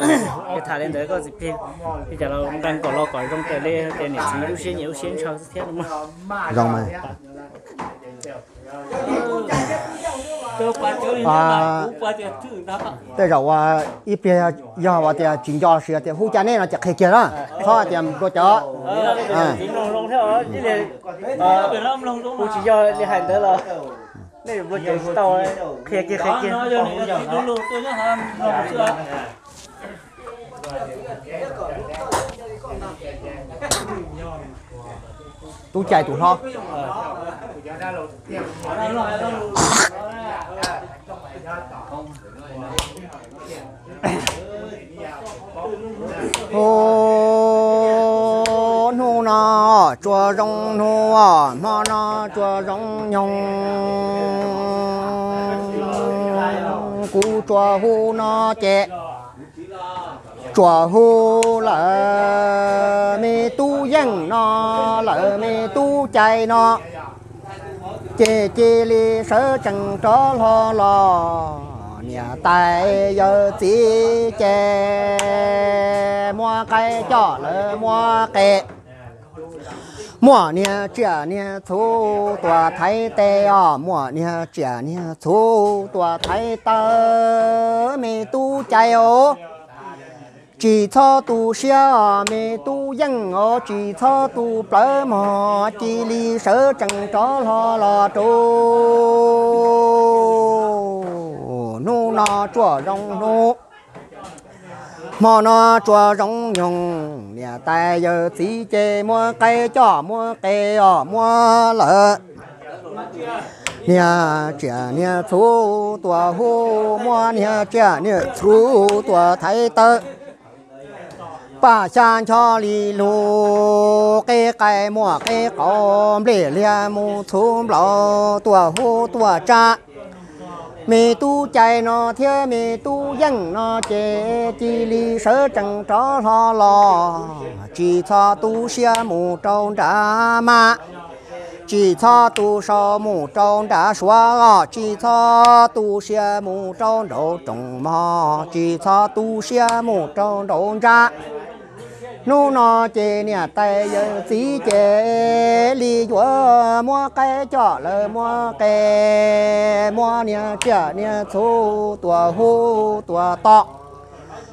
Ces tham li ntawd koj txiv plig, li cas los nqa kom los kom zoo raws li tias niam txiv lub siab nyiam lub siab ntshaw xwb thiab no mas. Zoo mas. Tej zaum ua ib pliag yog ua tias tsis nco siv tias hu cas nej no ces qhia kiag na, txhob tias nplua cov. Kuv tsis yog li hais ntawd los nej yuav nplua cov tsis tau, qhia kiag qhia kiag. Tub Cai tus hlob. Hnub no tsuas zoo hnub, hmo no tsuas zoo nyoog. Kuv tsuas hu no ces tsuas hu lawm me tub Yeej no, lawm me tub Cai no, ces cia li sawv tsees rov hlo los. Niam tais yawm txiv ces muab qaib coj lawv muab qe, muaj niag tsiaj niag txhu tuaj thaiv tes os, muaj niag tsiaj niag txhu tuaj thaiv taw, me tub Cai os. Tsis txhob tu siab os me tub Yeej os, tsis txhob tu plawv mog, cia li sawv tsees rov hlo los rau. Hnub no tsuas zoo hnub, hmo no tsuas zoo nyoog, niam tais yawm txiv ces muab qaib coj muab qe os, muab lawm niag tsiaj niag txhu tuaj hu, muab niag tsiaj niag txhu tuaj thaiv taw. Paj xya ncho li lug, qe qaib muaj qe qaus, nplej liag mus txhuv nplaum tuaj hu tuaj tsa. Me tub Cai no thiab me tub Yeej no ces cia li sawv tsees rov hlo los, tsis txhob tu siab mus rau nram maj, tsis txhob tu sau mus rau nram suav os, tsis txhob tu siab mus rau nraum rooj mog, tsis txhob tu siab mus rau nraum ntsab. Hnub no ces niam tais yawm txiv ces li yuav muab qaib coj lawv muab qe, muab niag tsiaj niag txhu tuaj hu tuaj tom.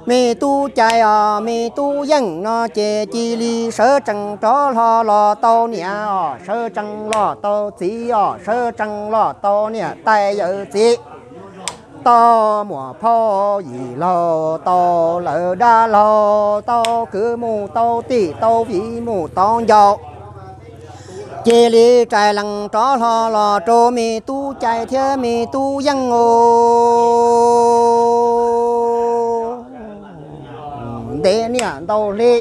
Me tub Cai os me tub Yeej no ces cia li sawv tsees rov hlo los tau niam os, sawv tsees los tau txiv os, sawv tsees los tau niam tais yawm txiv, tau muam phauj yim laug, tau lawv dab laug, tau kwv mus tau tij, tau viv mus tau ncaus. Cia li rais lees rov hlo los rau me tub Cai thiab me tub Yeej os. Ntev niaj ntau hli,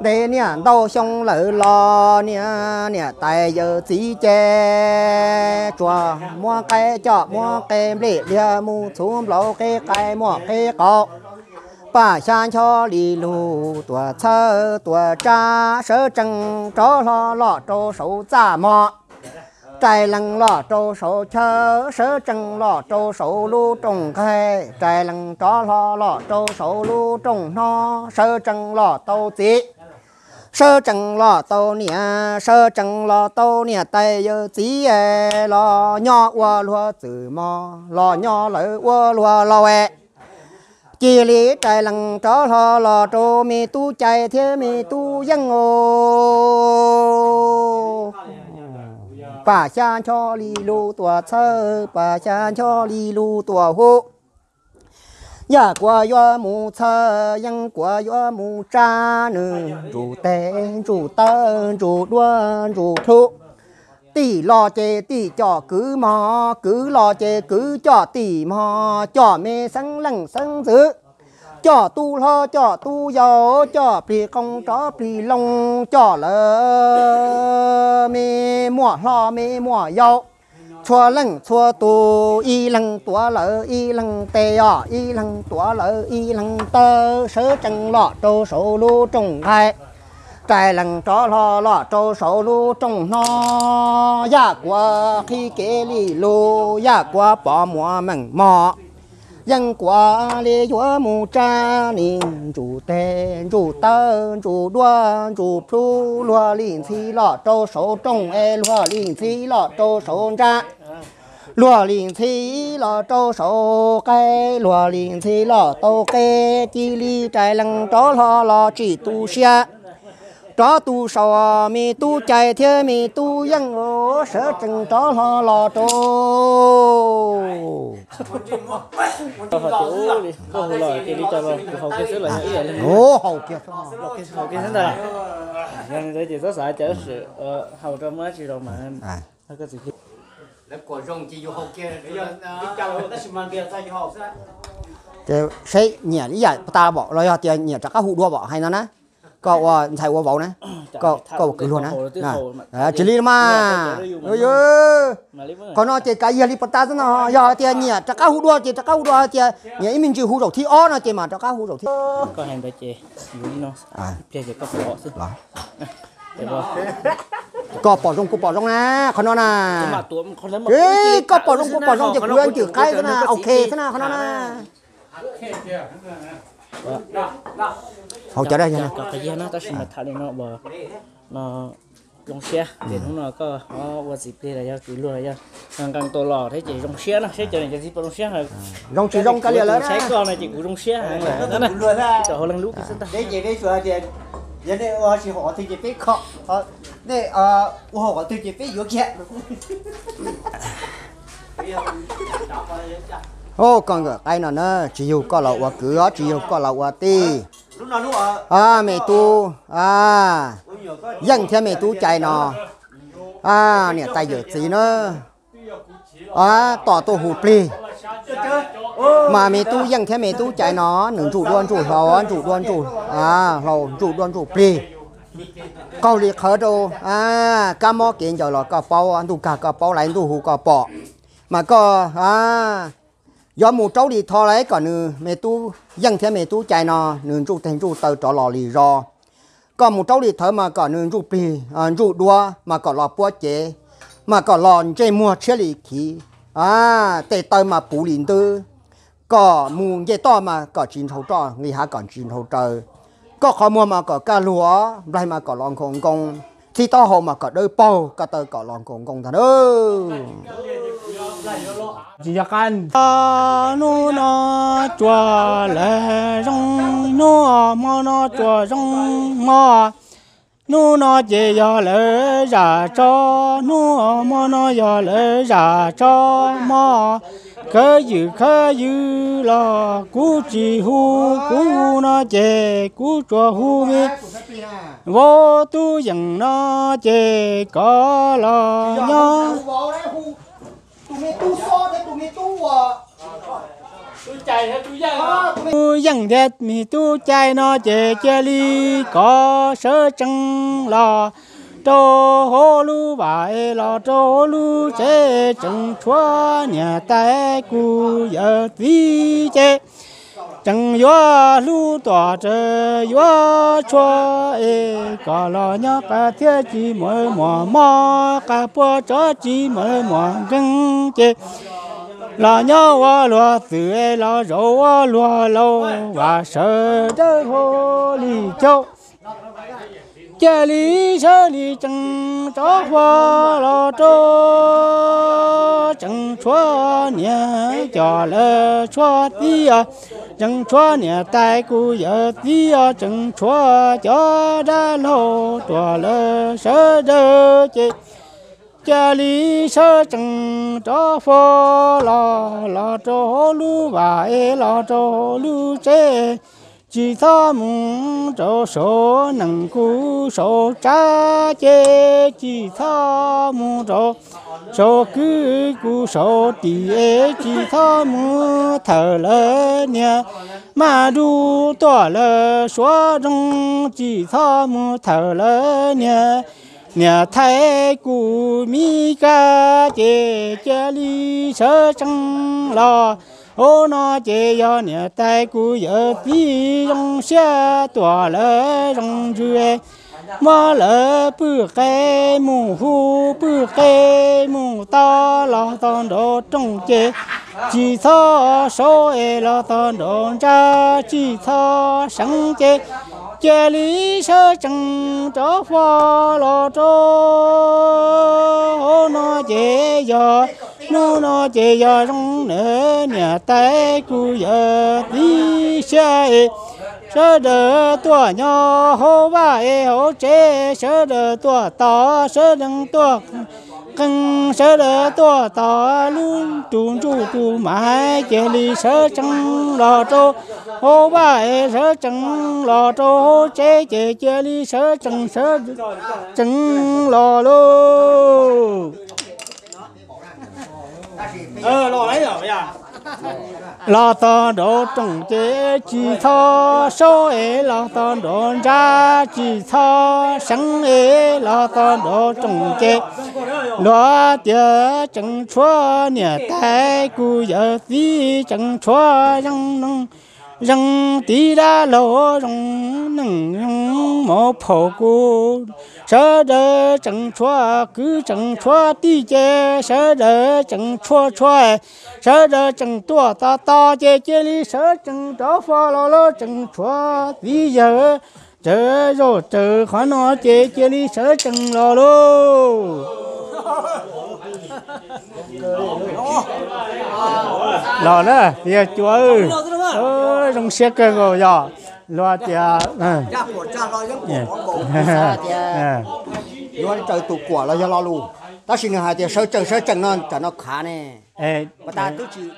ntev niaj ntau xyoo lawm los niam, niam tais yawm txiv ces tsuas muab qaib coj muab qe, nplej liag mus txhuv nplaum, qe qaib muaj qe qaus. Paj xya ncho li lug tuaj txhawb tuaj tsa, sawv tsees rov hlo los rau saum txaj mog, rais lees los rau saum chaw, sawv tsees los rau saum lub rooj nqaij, rais lees rov hlo los rau saum lub rooj hno, sawv tsees los tau txiv, sawv tsees los tau niam, sawv tsees los tau niam tais yawm txiv, los nyob ua luag txwm mog, los nyob lawv ua luag laus es. Cia li rais lees rov hlo los rau me tub Cai thiab me tub Yeej os. Paj xya ncho li lug tuaj txhawb, paj xya ncho li lug tuaj hu. Yaj Kuam yuav mus txhawb, Yeej Kuam yuav mus tsa, nws ntsuj tes ntsuj taw ntsuj duav ntsuj dlub. Tij los ces tij coj kwv mog, kwv los ces kwv coj tij mog, coj me xeeb leej xeeb ntxwv, coj tub hlob coj tub yau, coj plig qoo rov plig loo, coj lawv me muaj hlob me muaj yau, txhua leej txhua tus, ib leeg tuav lawv ib leeg tes os, ib leeg tuav lawv ib leeg taw, sawv tsees los rau saum lub rooj nqaij, rais lees rov hlo los rau saum lub rooj hno. Yaj Kuam qhib kev li lug, Yaj Kuam pom muaj meej mog, Yeej kuav li yuav mus tsa li, ntsuj teg ntsuj taw ntsuj duab ntsuj plhu, luag li ntxhi los rau saum rooj es luag li ntxhi los rau saum ntsab, luag li ntxhi los rau saum qaib, luag li ntxhi los tau qe, cia li rais lees rov hlo los tsis tu siab. Rov tu saum me tub Cai thiab me tub Yeej, sawv tsees rov hlo los rau. Haus kiag xwb. Saib nyiam ib yam tas vom los yog tias nyiam rov qab hu dua vom hais no na. Koj ua ntxhais ua vauv na, koj ua kwv luag na, tsis li mas. Qhov no ces kav yog li pas tas xwb no, yog tias nyiam rov qab hu dua ces rov qab hu dua, tias nyiam ib me ntsis hu zaum thib ob no ces mas rov qab hu zaum thib. Koj pom zoo kuv pom zoo na, qhov no na. Koj pom zoo kuv pom zoo ces kuv yuav ncwm qaib xwb na, ok xwb na qhov no na. Hauv cov dab yog tab sis mas tham li no uas no zoo siab ces hnub no koj ua txiv plig los yog kwv luag los yog nqee tau los thiab ces zoo siab no, saib cov niam cov txiv puas zoo siab. Zoo tsis zoo kav liam lawm, saib koj no ces kuv zoo siab heev lawm na. Rau hauv leej lub kiag xwb ntag. Yog nej ua tsis haum qhov twg ces peb kho, nej ua haum qhov twg ces peb yuav kiag. Koj nkawm qaib no na, tsis yug koj los ua kwv os, tsis yug koj los ua tij. Me tub Yeej thiab me tub Cai no, niam tais yawm txiv na, tos tuaj hu plig. Mas me tub Yeej thiab me tub Cai no nws ntsuj duab ntsuj hlauv, ntsuj duab ntsuj hlauv, ntsuj duab ntsuj plig. Qaug li qhawv rau kab mob kev ncaws los koj paub, ntuj kag koj paub, laiv ntuj hu koj pom. Mas koj yuav mus raub li tho lawm kom nws me tub Yeej thiab me tub Cai no nws ntsuj teg ntsuj taw rov los li zos. Koj mus raub li thawv mas kom nws ntsuj plig ntsuj duab mas kom los puab cev, mas kom los ntsej muag tshiab li khiv, tej taw mas puv li ntwb. Kom mus nce toj mas kom tsis ntshaus roj, nqis hav kom tsis ntshaus raws. Koj qhov muag mas kom kaj lug, nplaig mas kom los nkhaus nkoo, txij taub hau mas kom dawb paug, ko taw kom los nkhaus nkoo ntag na. Tsis yog qab. Hnub no tsuas lawv zoo, hnub hmo no tsuas zoo hmo. Hnub no ces yog lawv zam tso, hnub hmo no yog lawv zam tso hmo. Khawb ywm khawb ywm los kuv tsis hu, kuv hu no ces kuv tsuas hu me vauv tub Yeej no ces koj los nyob. Tub Yeej thiab me tub Cai no ces cia li kov sawv tsees los rau hauv lub vaj es los rau hauv lub tsev, tseem tshuav niam tais kuv yawm txiv ces tseem yuav hlub tuam rawv yuav tshua es kom los nyob qab thiab tsis muaj muaj mob, qab puab tso tsis muaj muaj nkeeg ces los nyob ua luag txwm es los zaum ua luag laus, vam sawv dawb hauv li caum. Cia li sawv li tseem rov hlo los rau, tseem tshuav niam cov lawv tshuav txiv os, tseem tshuav niam tais kuv yawm txiv os, tseem tshuav cov dab laug ruam lawv sawv daws ces cia li sawv tsees rov hlo los, los rau hauv lub vaj es los rau hauv lub tsev. Tsis txhob mus rau saum nees kuv saum tsav ces, tsis txhob mus rau saum kwv kuv saum tij es, tsis txhob mus thawm lawv niag maj dub tuaj lawv suav zoov, tsis txhob mus thawm lawv niag niam thaib kuv Mis Kas ces cia li sawv tsees los. Ub no ces yog niam tais kuv yawm txiv zoo siab tuaj lawv zoo ntsws, Muab lawv pwj qe mus hu, pwj qe mus tau, los tau nraum rooj ces tsis txhob saub es los tau nraum ntsa, tsis txhob seev ces cia li sawv tsees rov fo los rau hauv no ces yog, hnub no ces yog zoo nawb niam tais kuv yawm txiv, siab es sawv daws tuaj nyob hauv vaj es hauv tsev, sawv daws tuaj tos, sawv daws tuaj qee, sawv daws tuaj tos lub tus ntsuj tus maiv, cia li sawv tsees los rau hauv vaj es sawv tsees los rau hauv tsev ces cia li sawv tsees, sawv tsees los lauj. Los tau nraum rooj ces tsis txhob saub es los tau nraum ntsa, tsis txhob seev es los tau nraum rooj ces luag tias tseem tshuav niam tais kuv yawm txiv, tseem tshuav zeej neeg, zeej txiv dab laug, zoo neeg zoo mov phaum kuv, sawv daws tseem tshuav kwv tseem tshuav tij ces sawv daws tseem tshuav tshuav, sawv daws tseem tuaj tos tos ces cia li sawv tsees rov fo los lauj, tseem tshuav txiv yawg tsaws zoj tsaws qhov no ces cia li sawv tsees los lauj. Los na, tias cua, zoo siab kawg nkaus yog luag tias yuav tsaws tus kuam los yog lo lus, tab sis nws hais tias sawv tsees sawv tsees no, tsam no khav ne. Pas tas twb tsis